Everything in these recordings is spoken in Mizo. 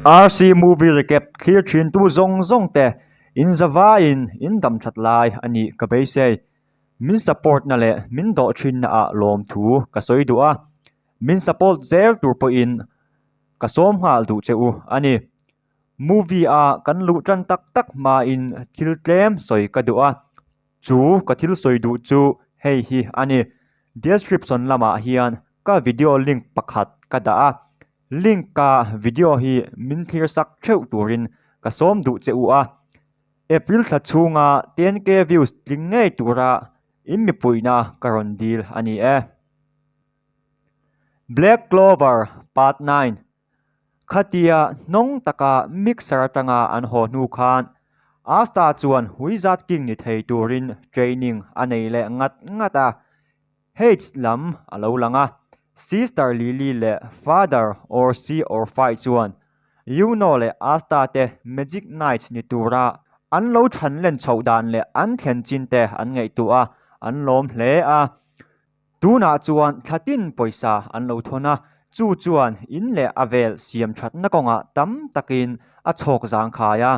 RC Movie Recap thlir thintu zawng zawng te in zavaiin in dam that lai a nih ka beisei. Min support na leh min dawh thinna ah lawmthu ka sawi duh a, min support zel tur pawhin ka sawm nghal duh che u a ni. Movie a kan luh tan tak tak hmain thil tlem sawi ka duh a, chu ka thil sawi duh chu hei hi a ni. Description lamah hian ka video link pakhat ka dah a, link a video hi min thlir sak theuh turin ka sawm duh che u a. April thla chhunga 10K views tling ngei tura in mipuina ka rawn dil a ni e. Black Clover Part 9 Khatia hnawng taka mixer atanga an haw hnu khan Asta chuan Wizard King ni thei turin training a nei leh ngat ngat a. Hades lam a lo lang a, Sister Lily leh Father Orsi Orfai chuan Yuno leh Asta te Magic Knight ni tura an lo chhan len chhoh dan leh an thlen chin te an ngaihtuah a, an lawm hle a. Tunah chuan thla tin pawisa an lo thawn a, chu chuan in leh a vel siam thatna kawngah tam takin a chhawk zangkhai a.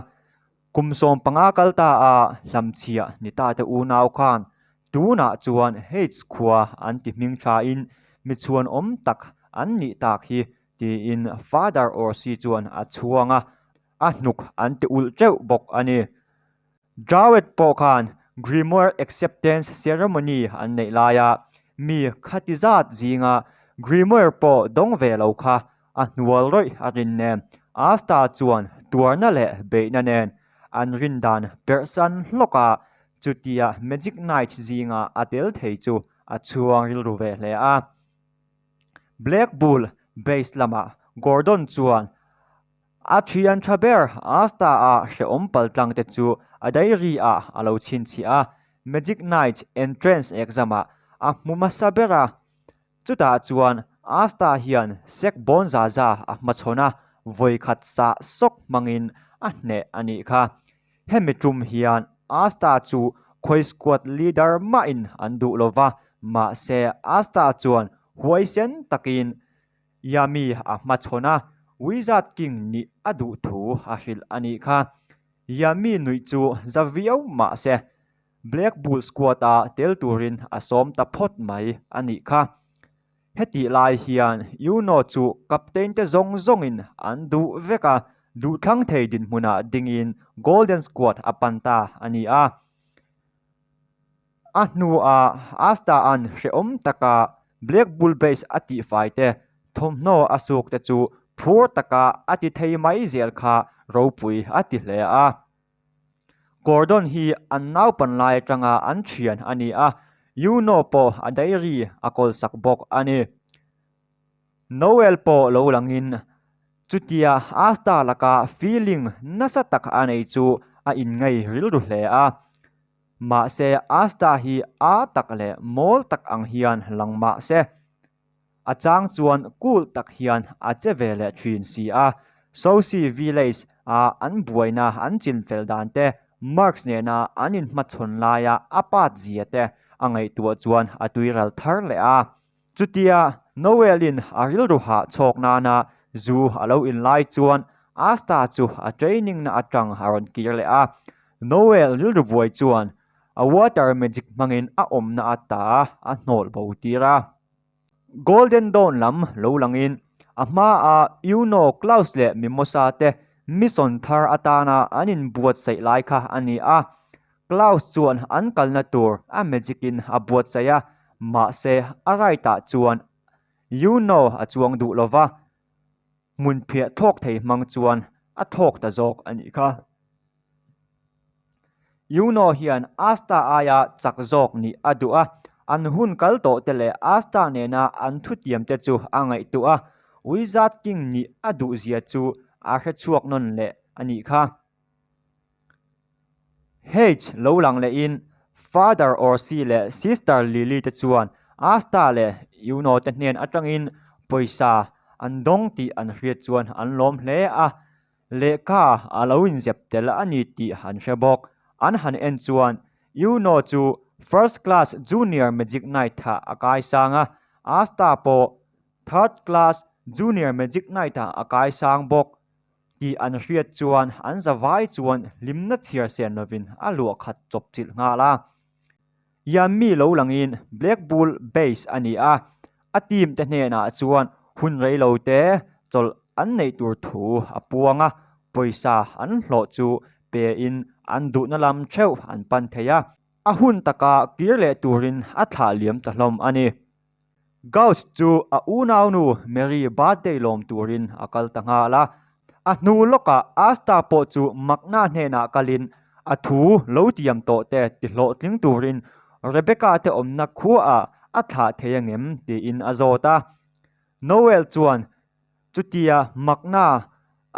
Kum 15 kal ta a hlamchhiah ni ta te unau khan tunah chuan Heights khua an ti hming thain mi chhuanawm tak an nih tak hi tiin Father Orsi chuan a chhuang a, a hnuk an ti ulh teuh bawk a ni. Drawet pawh khan Grimoire Acceptance Ceremony an neih laia mi khati zat zinga Grimoire pawh dawng ve lo kha a hnual rawih a rin nen Asta chuan tuarna leh beihna nen an rin dan perhsan hlawk a, chutia Magic Knight zinga a tel thei chu a chhuang rilru ve hle a. Black Bull base lamah Gordon chuan A thian tha ber Asta-a hrehawm paltlang te chu a diary ah a lo chhinchhiah a, Magic Knight entrance exam ah a hmu hmasa ber a. Chutah chuan Asta hian Sek Bonzaza a hmachhawn a, vawikhat sah sawk hmangin a hneh a nih kha. Hemi tum hian Asta chu khawi squad leader mahin an duh lova, mahse Asta chuan huaisen takin Yami a hmachhawn a, Wizard King nih a duh thu a hrilh a nih kha. Yami nuih chu za viau mah se, Black Bull Squad-a tel turin a sawm ta phawt mai a nih kha. Hetih lai hian Yuno chu captain te zawng zawngin an duh vek a, duhthlang thei dinhmunah dingin Golden Squad a pan ta a ni a. A hnuah Asta-a'n hrehawm taka Black Bull Base a tihfai te, thawmhnaw a suk te chu phur taka a ti thei mai zel kha ropui a ti hle a. Gordon hi an naupan lai atanga an thian a ni a, Yuno pawh a diary a kawlsak bawk a ni. Noel pawh lo langin chutia Asta laka feeling nasa tak a nei chu a inngai rilru hle a. Mahse, Asta hi a tak leh mawl tak ang hian lang mah se, a chang chuan cool tak hian a che ve leh thin si a. Sosi Village a an buaina an chinfel dan te, Marks nena an inhmachhawn laia a pat zia te a ngaihtuah chuan a tuiral thar leh a. Chutia Noel-in a rilru hah chhawk nana zu a lo in lai chuan Asta chu a training na atang a rawn kir leh a. Noel rilru buai chuan a water magic hmangin a awmna ata a hnawlh bo tir a. Golden Dawn lam lo langin a hmaa Yuno, Klaus leh Mimosa te mission thar atana an inbuatsaih lai kha a ni a. Klaus chuan an kalna tur a magic in a buatsaih a, mahse a right ah chuan Yuno a chuang duh lova, hmun phiah thlawk thei hmang chuan a thlawk ta zawk a nih kha. Yuno hian Asta aia chak zawk nih a duh a, an hun kal tawh te leh Asta nena an thutiam te chu a ngaihtuah a, Wizard King nih a duh zia chu a hrechhuak nawn leh a nih kha. H lo lang lehin Father Orsi leh Sister Lily te chuan Asta leh Yuno te hnen atangin pawisa an dawng tih an hriat chuan an lawm hle a, lehkha a lo inzep tel a ni tih an hre bawk. An han en chuan Yuno chu First Class Junior Magic Knight ah a kaisang a, Asta pawh Third Class Junior Magic Knight ah a kaisang bawk. tih an hriat chuan an zavai chuan hlimna chhiar sen lovin a luah khat chawp chilh nghal a. Yammi lo langin Black Bull base a ni a, a team te hnenah chuan hun rei lo te chawlh an neih tur thu a puang a, pawisa an hlawh chu pe in an duhna lam theuh an pan thei a, a hun taka kir leh turin a thlah liam ta hlawm a ni. Gauss chu a unaunu Mary birthday lawm turin a kal ta nghal a. A hnu lawkah Asta pawh chu Magna hnenah kalin a thu lo tiam tawh te ti hlawhtling turin Rebecca te awmna khuaah a thlah thei angem tiin a zawt a. Noel chuan chutia Magna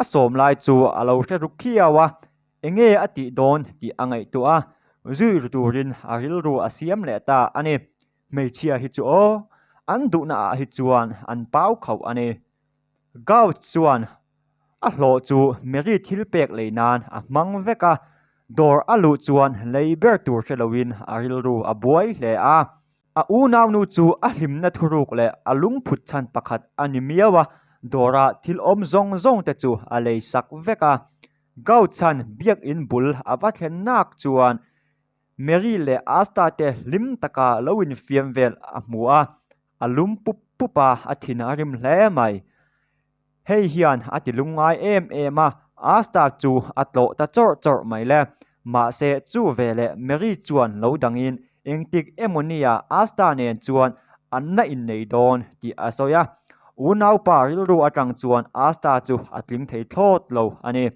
a sawm lai chu a lo hre ru khiau a, Enge a tih dawn tih a ngaihtuah a, zui ru turin a rilru a siam leh ta a ni. Hmeichhia hi chu aw, an duhna ah hi chuan an pau khauh a ni. Gauss chuan a hlawh chu Mary thil pek lei nan a hmang vek a, dawr a luh chuan lei ber tur hre loin a rilru a buai hle a. A unaunu chu a hlimna thuruk leh a lungphut chhan pakhat a ni miau a, dawra thil awm zawng zawng te chu a lei sak vek a. Gauchan biakin bul a va thlen nak chuan Mary leh Asta te hlim taka lo infiam vel a hmu a, a lum pup pup a, a thin a rim hle mai. Hei hian a ti lungngai em em a, Asta chu a tlawh ta chawrh chawrh mai le. Mahse chu veleh Mary chuan lo dangin engtik emaw nia Asta nen chuan an la innei dawn tih a sawi a. Unaupa rilru atang chuan Asta chu a tling thei thlawt lo a ni.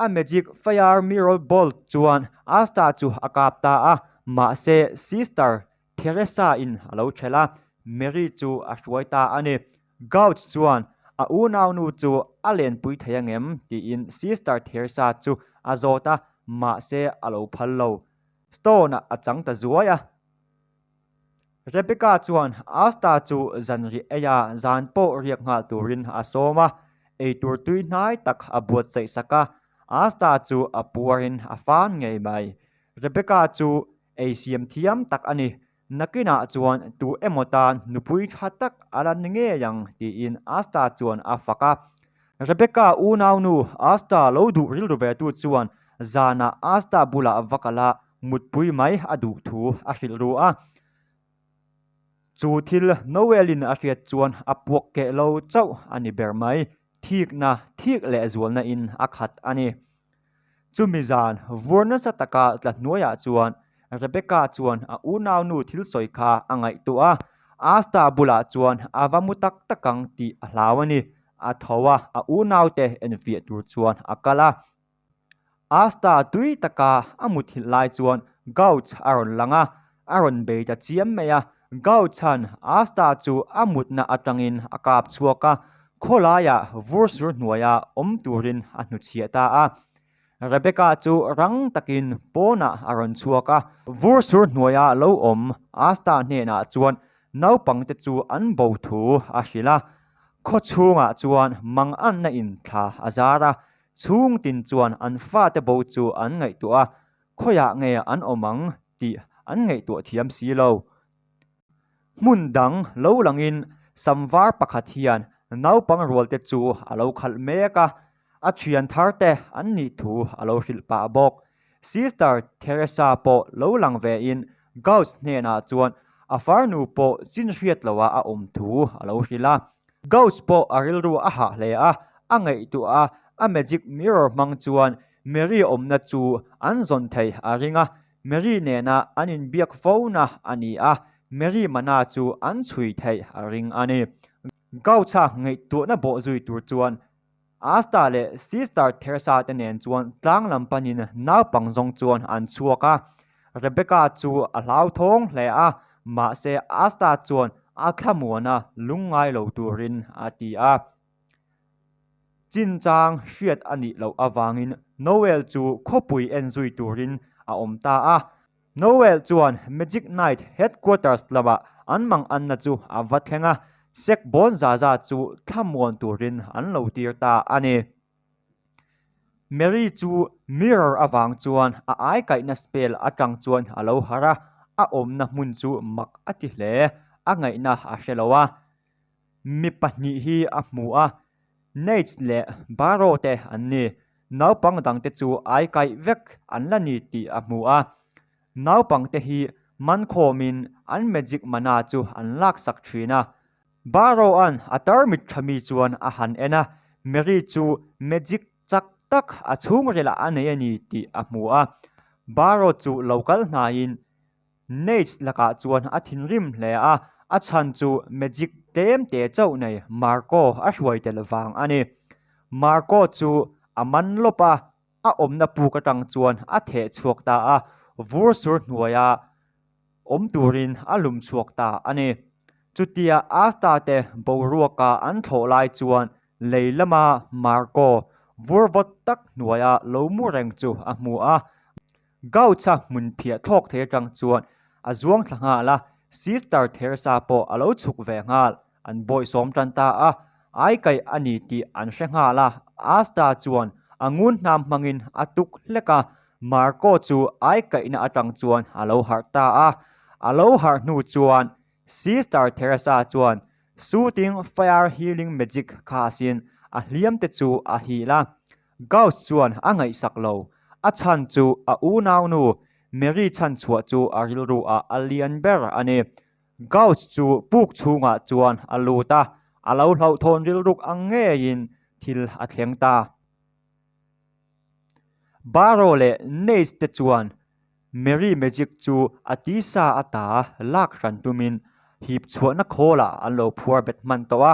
A magic fire mirror bolt chuan Asta chu a kap ta a, mahse Sister Theresa in a lo ṭhelh a, Mary chu a hruai ta a ni. Gauch chuan a unaunu chu a lenpui thei angem tiin Sister Theresa chu a zawt a, mahse a lo phal lo. Stone-ah a chang ta zuai a. Rebecca chuan Asta chu zanriah eia zan pawh riak nghal turin a sawm a, eitur tui hnai tak a buatsaih sak a, Asta chu a puarin a fan ngei mai. Rebecca chu ei siam thiam tak a ni. Nakinah chuan tu emaw tan nupui tha tak a la ni ngei ang tiin Asta chuan a fak a. Rebecca unaunu Asta lo duh rilru ve tu chuan zanah Asta bulah va kal a, mutpui mai a duh thu a hrilh ru a. Chu thil Noel-in a hriat chuan a puak keh lo chauh a ni ber mai. Thikna, thik leh zualna in a khat a ni. Chumi zan vur nasa taka tla hnuaiah chuan Rebecca chuan a unaunu thil sawi kha a ngaihtuah a, Asta bulah chuan a va mu tak tak ang tih a hlau a ni. A tho a, a unaute enfiah tur chuan a kal a. Asta tui taka a muthilh lai chuan Gauch a rawn lang a, a rawn bei ta chiam mai a. Gauch-a'n Asta chu a mutna atangin a kap chhuak a, khawlaiah vur sur hnuaia awm turin a hnuchhiah ta a. Rebecca chu rang takin pawnah a rawn chhuak a, vur sur hnuaia lo awm Asta hnenah chuan naupangte chu an bo thu a hrilh a. Khaw chhungah chuan manganna in thla a zar a, chhung tin chuan an fate bo chu an ngaihtuah a, Khawiah nge an awm ang tih an ngaihtuah thiam si lo. Hmun dang lo langin sam var pakhat hian naupang rualte chu a lo khalh mek a, a thian thar te an nih thu a lo hrilh pah bawk. Sister Theresa pawh lo lang vein Gauss hnenah chuan a farnu pawh chin hriat loha a awm thu a lo hrilh a. Gauss pawh a rilru a hah hle a, a ngaihtuah a, a magic mirror hmang chuan Mary awmna chu an zawn thei a ring a, Mary nena an inbiak fona a ni a, Mary mana chu an chhui theih a ring a ni. Gaucha ngaihtuahna bawh zui tur chuan Asta leh Sister Theresa te nen chuan tlang lam panin naupang zawng chuan an chhuak a. Rebecca chu a hlauthawng hle a, mahse Asta chuan a thlamuana lungngai lo turin a ti a. Chinchang hriat a nih loh avangin Noel chu khawpui en zui turin a awm ta a. Noel chuan Magic Knight headquarters lamah an mang anna chu a va thleng a, Sek bawn za za chu thlamuan turin an lo tir ta a ni. Mary chu mirror avang chuan a ai kaihna spell atang chuan a lo harh a, a awmna hmun chu mak a ti hle, a ngaihna a hre lo a. Mi pahnih hi a hmu a, Nates leh Barrow te an ni. Naupang dangte chu ai kaih vek an la ni tih a hmu a. Naupangte hi man khawmin an magic mana chu an laksak thin a. Barrow-a'n a tarmit tha mi chuan a han en a, Mary chu magic chak tak a chhungrilah a nei a ni tih a hmu a. Barrow chu lo kal hnaiin Nates lakah chuan a thinrim hle a, a chhan chu magic tlem te chauh nei Marco a hruai tel vang a ni. Marco chu a man lawp a, a awmna puk atang chuan a theh chhuak ta a, vur sur hnuaia awm turin a lum chhuak ta a ni. Chutia Asta te boruaka an thlawh lai chuan lei lama Marco vur vawt tak hnuaia lo mu reng chu a hmu a, Gaucha hmun phiah thlawk thei atang chuan a zuang thla nghal a, Sister Theresa pawh a lo chhuk ve nghal. An bawihsawm tan ta a, ai kaih a ni tih an hre nghal a, Asta chuan a ngun hnam hmangin a tuk hlek a, Marco chu ai kaihna atang chuan a lo harh ta a. A lo harh hnu chuan Sister Theresa chuan Shooting Fire Healing Magic kha asin a hliam te chu a hil a, Gauss chuan a ngaihsak lo. A chhan chu a unaunu Mary chhanchhuah chu a rilru ah a lian ber a ni. Gauss chu puk chhungah chuan a lut a, a lo hlauhthawn rilruk ang ngeiin thil a thleng ta. Barrow leh Nace te chuan Mary Magic chu a tisa ata lak hran tumin hip chhuahna khawlah an lo phuar bet hman tawh a.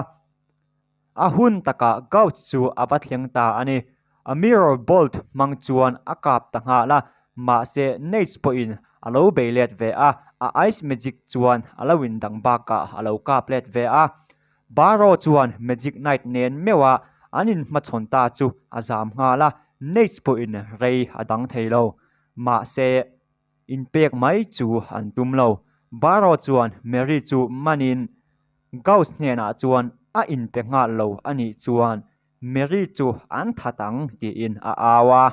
A hun takah Gauss chu a va thleng ta a ni. A mirror bolt hmang chuan a kap ta nghal a, mahse Nace pawhin a lo bei let ve a, a ice magic chuan a lo indang bakah a lo kap let ve a. Barrow chuan Magic Knight nen meuha an inhmachhawn ta chu a zam nghal a, Nace pawhin rei a dang thei lo. Mahse. Inpek mai chu an tum lo. Barrow chuan Mary chu manin Gauss hnenah chuan a inpe nghal lo a nih chuan Mary chu an that ang tiin a au a.